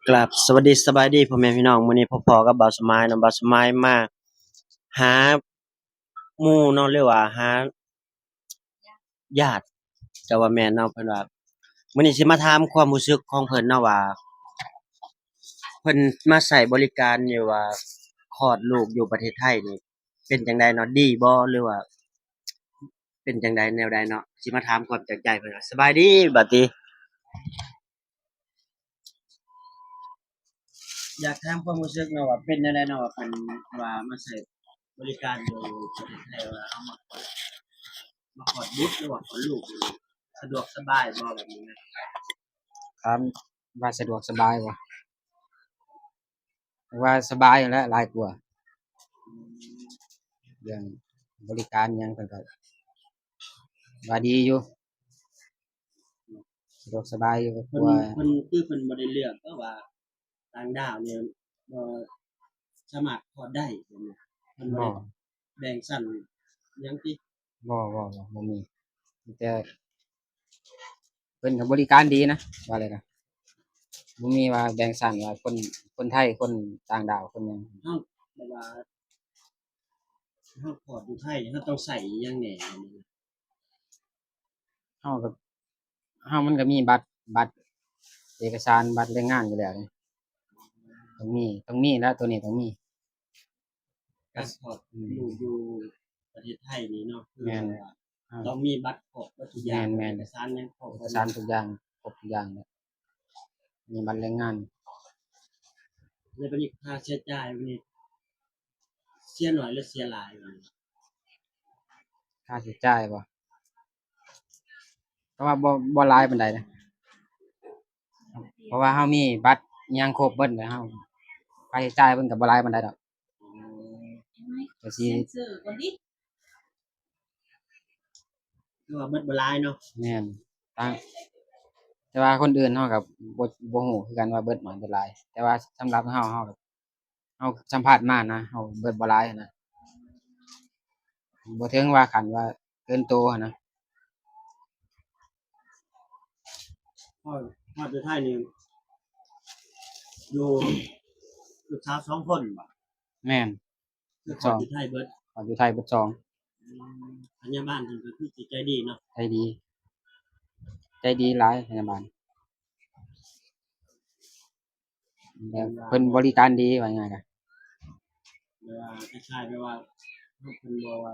ກາບສະຫວັດດີສະບາຍດີພໍ່ແມ່ພີ່ນ້ອງ, ມື້ນີ້ພົບພໍ້ກັບບ່າວສະໝາຍເນາະ. ບ່າວສະໝາຍມາຫາໝູ່ເນາະ ຫຼືວ່າຫາຍາດ ເຈົ້າວ່າແມ່ນເນາະ. ເພິ່ນວ່າ ມື້ນີ້ຊິມາຖາມຄວາມຮູ້ສຶກຂອງເພິ່ນເນາະ ວ່າເພິ່ນມາໃຊ້ບໍລິການ ຫຼືວ່າຄອດລູກຢູ່ປະເທດໄທນີ້ ເປັນຈັ່ງໃດເນາະ ດີບໍ່ ຫຼືວ່າເປັນຈັ່ງໃດແນວໃດເນາະ? ຊິມາຖາມຄວາມຈາກໃຈເພິ່ນ. ສະບາຍດີບາດນີ້. ຢາກຖາມຄວາມຮູ້ສຶກເນາະ ວ່າເປັນແນວໃດເນາະ ວ່າເພິ່ນວ່າມາໃຊ້ບໍລິການຢູ່ປະເທດໄທ ວ່າເຮົາມາ ມາຄອດບຸດ ຫຼືວ່າຄອດລູກ ສະດວກສະບາຍບໍ່ ແບບນີ້ນະ? ຖາມວ່າສະດວກສະບາຍບໍ່? ວ່າສະບາຍຫັ້ນແຫຼະ ຫຼາຍກວ່າ. ເລື່ອງບໍລິການຫຍັງເພິ່ນກໍວ່າດີຢູ່ ສະດວກສະບາຍຢູ່. ເພິ່ນ ວ່າ ເພິ່ນ ຄືເພິ່ນບໍ່ໄດ້ເລືອກ ເພາະວ່າຕ່າງດ້າວນີ້ບໍ່ສາມາດຄອດໄດ້ ເພິ່ນບໍ່ໄດ້ ບໍ່ ແບ່ງຊັ້ນຫຍັງຕິ? ບໍ່ ບໍ່ ບໍ່ ບໍ່ມີ. ມີແຕ່ເພິ່ນກໍບໍລິການດີນະ ວ່າແລ້ວກໍບໍ່ມີວ່າແບ່ງຊັ້ນວ່າຄົນ ຄົນໄທ ຄົນຕ່າງດ້າວ ຄົນຫຍັງ. ເຮົາແບບວ່າ ເຮົາຄອດຢູ່ໄທ ເຮົາຕ້ອງໃຊ້ອີ່ຫຍັງແດ່? ເຮົາກໍ ເຮົາມັນກໍມີບັດ ບັດເອກະສານ ບັດແຮງງານຢູ່ແລ້ວເດ້. ຕ້ອງມີ ຕ້ອງມີແລ້ວ ໂຕນີ້ຕ້ອງມີ. ການຄອດ ອືມ ຢູ່ ຢູ່ປະເທດໄທນີ້ເນາະ ຄື ແມ່ນ ແບບວ່າ ອ່າ ຕ້ອງມີບັດຄອບໝົດທຸກຢ່າງ. ແມ່ນໆ ເອກະສານຫຍັງຄອບ ເອກະສານທຸກຢ່າງ ຄົບທຸກຢ່າງແລ້ວ ມີບັດແຮງງານ. ແລ້ວບັດນີ້ຄ່າໃຊ້ຈ່າຍບັດນີ້ ເສຍໜ້ອຍ ຫຼື ເສຍຫຼາຍ? ຄ່າໃຊ້ຈ່າຍບໍ່? ກໍວ່າບໍ່ ບໍ່ຫຼາຍປານໃດນະ ເພາະວ່າເຮົາມີບັດຫຍັງຄົບເບິດແລ້ວ ເຮົາ ຄ່າໃຊ້ຈ່າຍເພິ່ນກໍບໍ່ຫຼາຍປານໃດດອກ. ກໍຊິ ຄືວ່າເບິດບໍ່ຫຼາຍເນາະ. ແມ່ນ ຕ່າງ ແຕ່ວ່າຄົນອື່ນເຮົາກໍບໍ່ ບໍ່ຮູ້ຄືກັນວ່າເບິດໜ້ອຍເບິດຫຼາຍ ແຕ່ວ່າສຳລັບເຮົາ ເຮົາກໍ ເຮົາສຳພາດມານະ ເຮົາເບິດບໍ່ຫຼາຍນະ ບໍ່ເຖິງວ່າຂັ້ນວ່າເກີນໂຕຫັ້ນນະ. ຮອດ ຮອດຢູ່ໄທນີ້ ຢູ່ລູກສາວສອງຄົນບໍ? ແມ່ນ ຄືຄອດຢູ່ໄທເບິດ? ຄອດຢູ່ໄທເບິດສອງ. ອືມ ພະຍາບານເພິ່ນກໍຄືຊິໃຈດີເນາະ. ໃຈດີ ໃຈດີຫຼາຍພະຍາບານ. ແບບເພິ່ນບໍລິການດີ ວ່າງ່າຍໆ ກໍ ແບບວ່າຄ້າຍໆ ແບບວ່າເພິ່ນບໍ່ວ່າ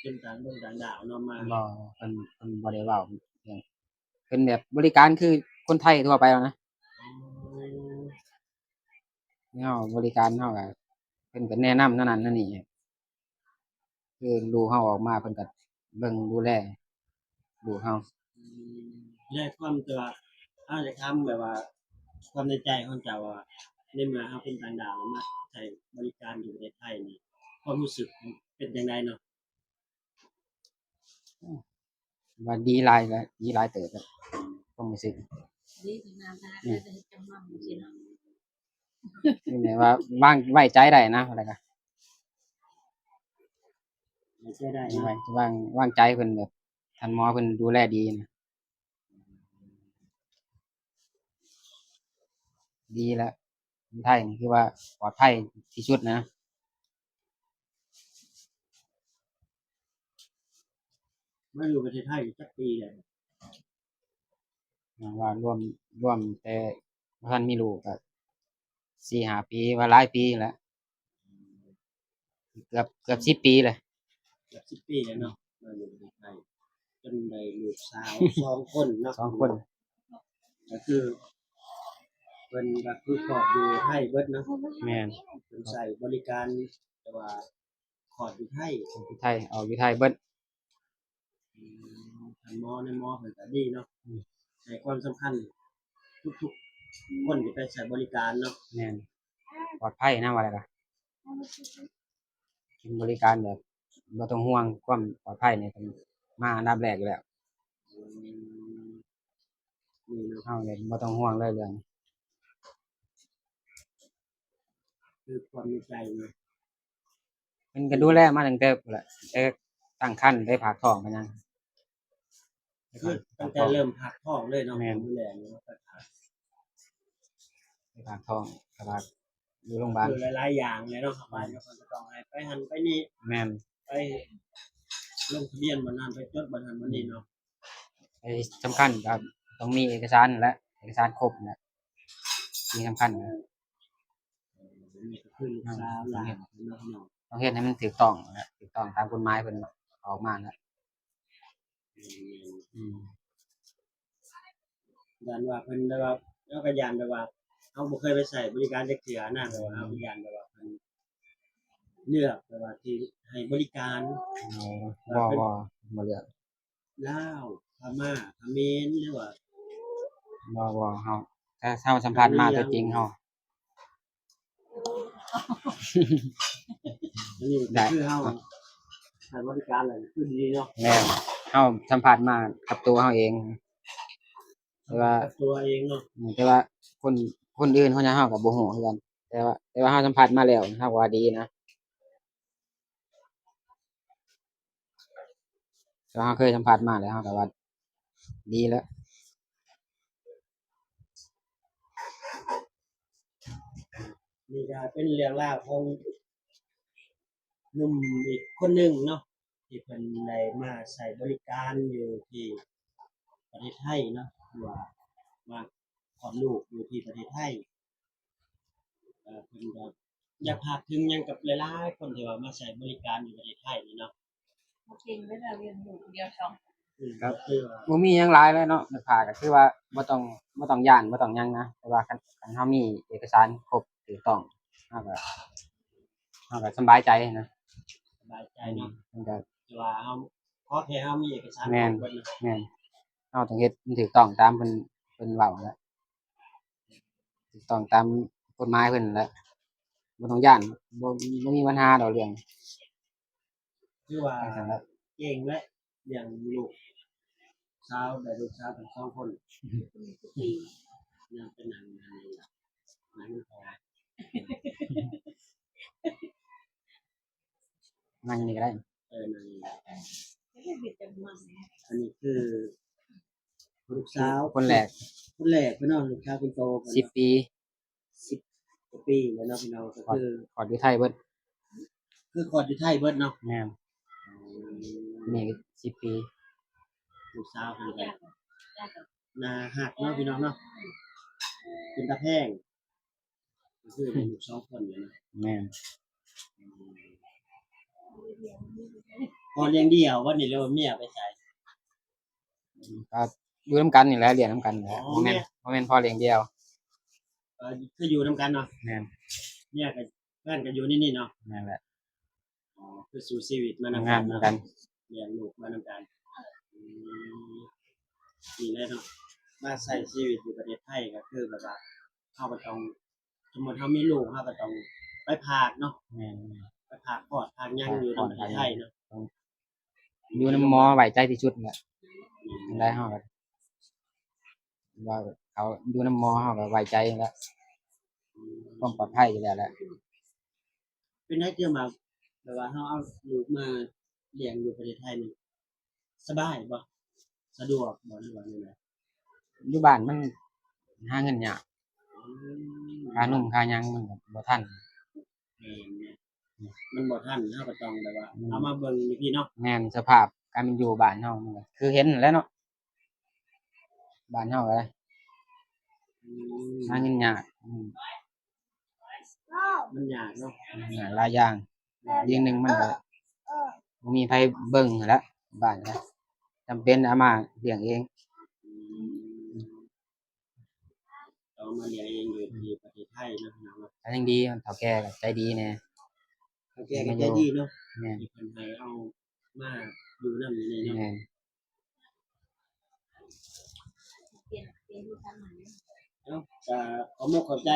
ເປັນຕ່າງດົງຕ່າງດ້າວເນາະ ມາ ບໍ່ ເພິ່ນ ເພິ່ນບໍ່ໄດ້ເວົ້າຫຍັງ ເພິ່ນແບບບໍລິການຄືຄົນໄທທົ່ວໄປແລ້ວນະ. ອໍ ແນວບໍລິການເຮົາກໍ ເພິ່ນກໍແນະນຳແນວນັ້ນແນວນີ້. ຄືລູກເຮົາອອກມາ ເພິ່ນກໍເບິ່ງດູແລລູກເຮົາ. ອືມ ແລະ ຄວາມທີ່ວ່າ ເຮົາຢາກຖາມແບບວ່າ ຄວາມໃນໃຈຂອງເຈົ້າວ່າ ໃນເມື່ອເຮົາເປັນຕ່າງດ້າວມາໃຊ້ບໍລິການຢູ່ປະເທດໄທນີ້ ຄວາມຮູ້ສຶກເປັນຈັ່ງໃດເນາະ? ວ່າດີຫຼາຍແລ້ວ ດີຫຼາຍເຕີບແລ້ວ ຄວາມຮູ້ສຶກ ດີຂະໜາດນັ້ນ ອືມ ແລ້ວເຮັດຈັງໝ່ຳຈັ່ງຊີ້ເນາະ. ນີ້ແບບວ່າວາງ ໄວ້ໃຈໄດ້ນະ ແລ້ວກໍ ໄວ້ໃຈໄດ້ນະ ວາງ ວາງ ວາງໃຈເພິ່ນ ແບບທ່ານໝໍເພິ່ນດູແລດີນະ ດີແລ້ວ. ໄທນີ້ຄືວ່າປອດໄພທີ່ສຸດນະ. ມາຢູ່ປະເທດໄທຈັກປີແລ້ວ? ວ່າລວມ ລວມແຕ່ບໍ່ທັນມີລູກກໍສີ່ຫ້າປີ ວ່າຫຼາຍປີແລ້ວ ເກືອບ ເກືອບສິບປີແລ້ວ ເກືອບສິບປີແລ້ວເນາະ ມາຢູ່ປະເທດໄທ ຈົນໄດ້ລູກສາວສອງຄົນເນາະ ສອງຄົນ ກໍຄືເພິ່ນກໍຄືຄອບຢູ່ໄທເບິດເນາະ. ແມ່ນ ເພິ່ນໃຊ້ບໍລິການ ແຕ່ວ່າ ຄອດຢູ່ໄທ ຄອດຢູ່ໄທ ອອກຢູ່ໄທເບິດ. ອືມ ທ່ານໝໍ ນາຍໝໍເພິ່ນກໍດີເນາະ ອືມ ໃຫ້ຄວາມສຳຄັນທຸກໆຄົນທີ່ໄປໃຊ້ບໍລິການເນາະ. ແມ່ນ ປອດໄພນະ ວ່າແລ້ວກໍ ເປັນບໍລິການແບບບໍ່ຕ້ອງຫ່ວງຄວາມປອດໄພນີ້ ເປັນມາອັນດັບແລກຢູ່ແລ້ວ. ອືມ ນີ້ເນາະ ເຮົານີ້ບໍ່ຕ້ອງຫ່ວງເລີຍເລື່ອງ ຄືຄວາມໃນໃຈເນາະ. ເພິ່ນກໍດູແລມາຕັ້ງແຕ່ພຸ້ນແຫຼະ ແຕ່ຕັ້ງຄັນ ໄດ້ຝາກທ້ອງກໍຍັງ ກໍຄືຕັ້ງແຕ່ເລີ່ມຝາກທ້ອງເລີຍເນາະ. ແມ່ນ ດູແລເນາະ ກໍ ອ່າ ໄປຝາກທ້ອງ ແຕ່ວ່າຢູ່ໂຮງບານ ຄືຫຼາຍໆຢ່າງແຫຼະເນາະ ເຂົ້າໄປແລ້ວເພິ່ນກໍຕ້ອງໃຫ້ໄປຫັ້ນໄປນີ້ ແມ່ນ ໄປລົງທະບຽນບ່ອນນັ້ນ ໄປຈົດບ່ອນນັ້ນບ່ອນນີ້ເນາະ ໄອ້ສຳຄັນກໍຕ້ອງມີເອກະສານແຫຼະ ເອກະສານຄົບແຫຼະ ສິ່ງສຳຄັນນະ ເອີ ນີ້ກໍຄືລູກສາວຫຼານເນາະ ຕ້ອງເຮັດໃຫ້ມັນຖືກຕ້ອງແຫຼະ ຖືກຕ້ອງຕາມກົດໝາຍເພິ່ນອອກມາແຫຼະ ອືມ ຢ້ານວ່າເພິ່ນແບບວ່າ ເຮົາກໍຢ້ານແບບວ່າ ເຮົາບໍ່ເຄີຍໄປໃຊ້ບໍລິການຈັກເທື່ອນະ ແບບວ່າເຮົາກໍຢ້ານແບບວ່າເພິ່ນເລືອກແບບວ່າທີ່ໃຫ້ບໍລິການ ອໍ ບໍ່ ບໍ່ ບໍ່ເລືອກ ລາວ ພະມ້າ ຂະເໝນ ຫຼືວ່າ ບໍ່ ບໍ່ ເຮົາ ຖ້າເຮົາສຳພາດມາຕົວຈິງເຮົາ ອັນນີ້ກໍຄືເຮົາໃຫ້ບໍລິການແລ້ວຄືດີເນາະ ແມ່ນ ເຮົາສຳພາດມາກັບຕົວເຮົາເອງ ແຕ່ວ່າ ກັບຕົວເອງເນາະ ອືມ ແຕ່ວ່າຄົນ ຄົນອື່ນເຂົາເຈົ້າເຮົາກໍບໍ່ຮູ້ຄືກັນ ແຕ່ວ່າ ແຕ່ວ່າເຮົາສຳພາດມາແລ້ວ ເຮົາກໍວ່າດີນະ ແຕ່ວ່າເຮົາເຄີຍສຳພາດມາແລ້ວ ເຮົາກໍວ່າດີແລ້ວ. ນີ້ກໍເປັນເລື່ອງລາວຂອງໜຸ່ມອີກຄົນໜຶ່ງເນາະ ທີ່ເພິ່ນໄດ້ມາໃຊ້ບໍລິການຢູ່ທີ່ປະເທດໄທເນາະ ຫຼືວ່າມາຄອດລູກຢູ່ທີ່ປະເທດໄທ ເອີ ເພິ່ນກໍຢາກຝາກເຖິງຫຍັງກັບຫຼາຍໆຄົນທີ່ວ່າມາໃຊ້ບໍລິການຢູ່ປະເທດໄທນີ້ເນາະ? ບໍ່ເກັ່ງເດ້ລະ ລ້ຽງລູກຜູ້ດຽວສອງຄົນ ອືມ ກໍຄືວ່າບໍ່ມີຫຍັງຫຼາຍແລ້ວເນາະ ແມ່ນພາກໍຄືວ່າບໍ່ຕ້ອງ ບໍ່ຕ້ອງຢ້ານ ບໍ່ຕ້ອງຫຍັງນະ ແຕ່ວ່າຄັນ ຄັນເຮົາມີເອກະສານຄົບຖືກຕ້ອງ ເຮົາກໍ ເຮົາກໍສຳບາຍໃຈນະ ສະບາຍໃຈເນາະ ອືມ ມັນກໍ ແຕ່ວ່າເຮົາ ຂໍແຄ່ເຮົາມີເອກະສານ ແມ່ນ ຄົບເບິດເນາະ ແມ່ນ ເຮົາຕ້ອງເຮັດໃຫ້ມັນຖືກຕ້ອງຕາມເພິ່ນ ເພິ່ນເວົ້າແຫຼະ ຖືກຕ້ອງຕາມກົດໝາຍເພິ່ນແຫຼະ ບໍ່ຕ້ອງຢ້ານ ບໍ່ ບໍ່ມີບັນຫາດອກເລື່ອງ ຄືວ່າເກັ່ງແຫຼະ ລ້ຽງລູກສາວ ໄດ້ລູກສາວທັງສອງຄົນ ອືມ ຍັງເປັນຫຍັງ ອັນນີ້ລະ ນັ່ງພໍ ນັ່ງນີ້ກໍໄດ້ ເອີ ນັ່ງນີ້ ອັນນີ້ຄືລູກສາວຄົນແລກ ຄົນແລກເພິ່ນເນາະ ລູກສາວຄົນໂຕເພິ່ນ ສິບປີ ສິບກວ່າປີແລ້ວເນາະພີ່ນ້ອງ ກໍຄືຄອດຢູ່ໄທເບິດ ຄືຄອດຢູ່ໄທເບິດເນາະ ແມ່ນ ອືມ ນີ້ສິບປີ ລູກສາວເພິ່ນກໍໜ້າຮັກເນາະພີ່ນ້ອງເນາະ ເປັນຕາແພງ ກໍຄືໄດ້ລູກສອງຄົນແລ້ວເນາະ ແມ່ນ ອືມ ພໍ່ລ້ຽງດຽວບໍ່ນີ້ ຫຼືວ່າເມຍໄປໃສ? ກໍຢູ່ນຳກັນນີ້ແຫຼະ ລ້ຽງນຳກັນນີ້ແຫຼະ ອໍ ບໍ່ແມ່ນ ແມ່ນ ບໍ່ແມ່ນພໍ່ລ້ຽງດຽວ ເອີ ຄືຢູ່ນຳກັນເນາະ ແມ່ນ ເມຍກໍ ແຟນກໍຢູ່ໃນນີ້ເນາະ ແມ່ນແຫຼະ ອໍ ຄືສູ້ຊີວິດມານຳກັນເນາະ ທຳງານນຳກັນ ລ້ຽງລູກມານຳກັນ ອືມ ນີ້ແຫຼະເນາະ ມາໃຊ້ຊີວິດຢູ່ປະເທດໄທກໍຄືແບບວ່າ ເຮົາກໍຕ້ອງ ສົມມຸດເຮົາມີລູກ ເຮົາກໍຕ້ອງໄປພາກເນາະ ແມ່ນໆ ໄປພາກຄອດພາກຫຍັງຢູ່ນຳປະເທດໄທເນາະ ຢູ່ນຳໝໍໄວ້ໃຈທີ່ສຸດແຫຼະ ແມ່ນ ຈັ່ງໃດເຮົາກໍ ວ່າເຂົາຢູ່ນຳໝໍເຮົາກໍໄວ້ໃຈແລ້ວ ຄວາມປອດໄພຢູ່ແລ້ວແຫຼະ ເປັນໄດ ເຈົ້າ ແບບວ່າເຮົາເອົາລູກມາລ້ຽງຢູ່ປະເທດໄທນີ້ ສະບາຍບໍ່? ສະດວກບໍ່ ຫຼືວ່າແນວໃດ? ຢູ່ບ້ານມັນຫາເງິນຍາກ ອືມ ຄ່ານົມຄ່າຫຍັງມັນກໍບໍ່ທັນ ແມ່ນໆ ມັນບໍ່ທັນ ເຮົາກໍຕ້ອງແບບວ່າ ອືມ ເອົາມາເບິ່ງຢູ່ພີ້ເນາະ ແມ່ນ ສະພາບການເປັນຢູ່ບ້ານເຮົາມັນກໍຄືເຫັນຫັ້ນແຫຼະເນາະ ບ້ານເຮົາກໍໄດ້ ອືມ ຫາເງິນຍາກ ອືມ ມັນຍາກເນາະ ມັນຍາກຫຼາຍຢ່າງ ຢ່າງໜຶ່ງມັນກໍບໍ່ມີໃຜເບິ່ງຫັ້ນແຫຼະ ບ້ານກໍຈຳເປັນເອົາມາລ້ຽງເອງ ອືມ ເອົາມາລ້ຽງເອງຢູ່ທີ່ປະເທດໄທເນາະ ພີ່ນ້ອງເນາະ ກໍຍັງດີ ເຖົ້າແກ່ກໍໃຈດີແດ່ ເຖົ້າແກ່ກໍໃຈດີເນາະ ແມ່ນ ທີ່ເພິ່ນໃຫ້ເຮົາມາຢູ່ນຳຢູ່ນີ້ເນາະ ແມ່ນ ເນາະ ກໍຂໍມຸກຂອບໃຈ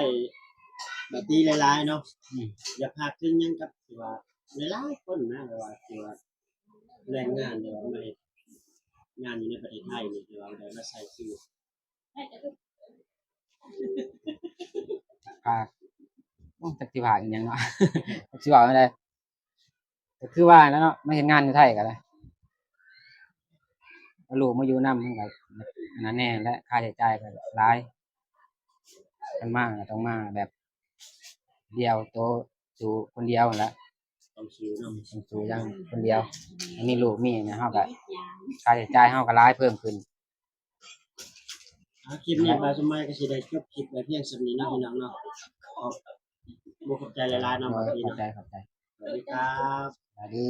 ບາຕີຫຼາຍໆເນາະ ອືມ ຢາກຝາກເຖິງຫຍັງກັບທີ່ວ່າຫຼາຍໆຄົນນະ ແບບວ່າທີ່ວ່າແລງງານ ຫຼືວ່າມາເຮັດງານຢູ່ໃນປະເທດໄທນີ້ ທີ່ວ່າໄດ້ມາໃຊ້ຊີວິດ ຝາກ ໂອ້ ຈັກຊິວ່າອີ່ຫຍັງເນາະ ຈັກຊິເວົ້າແນວໃດ ກໍຄືວ່າແຫຼະເນາະ ມາເຮັດງານຢູ່ໄທກໍໄດ້ ເອົາລູກມາຢູ່ນຳ ມັນກໍອັນນັ້ນແດ່ແຫຼະ ຄ່າໃຊ້ຈ່າຍກໍຫຼາຍ ຄັນມາກໍຕ້ອງມາແບບດຽວໂຕ ສູ້ຄົນດຽວຫັ້ນລະ ຕ້ອງສູ້ນຳ ຕ້ອງສູ້ຢ່າງຄົນດຽວ. ອັນນີ້ລູກມີຫຍັງ ເຮົາກໍຄ່າໃຊ້ຈ່າຍເຮົາກໍຫຼາຍເພີ່ມຂຶ້ນ. ອ່າ ຄລິບນີ້ບ່າວສົມໝາຍກໍຊິໄດ້ຈົບຄລິບໄວ້ພຽງສ່ຳນີ້ເນາະ ພີ່ນ້ອງເນາະ. ຂອບ ຂອບໃຈຫຼາຍໆເນາະ ໂດຍ ບ່າວ ຂອບໃຈ ຂອບໃຈ. ສະຫວັດດີຄັບ ສະຫວັດດີ.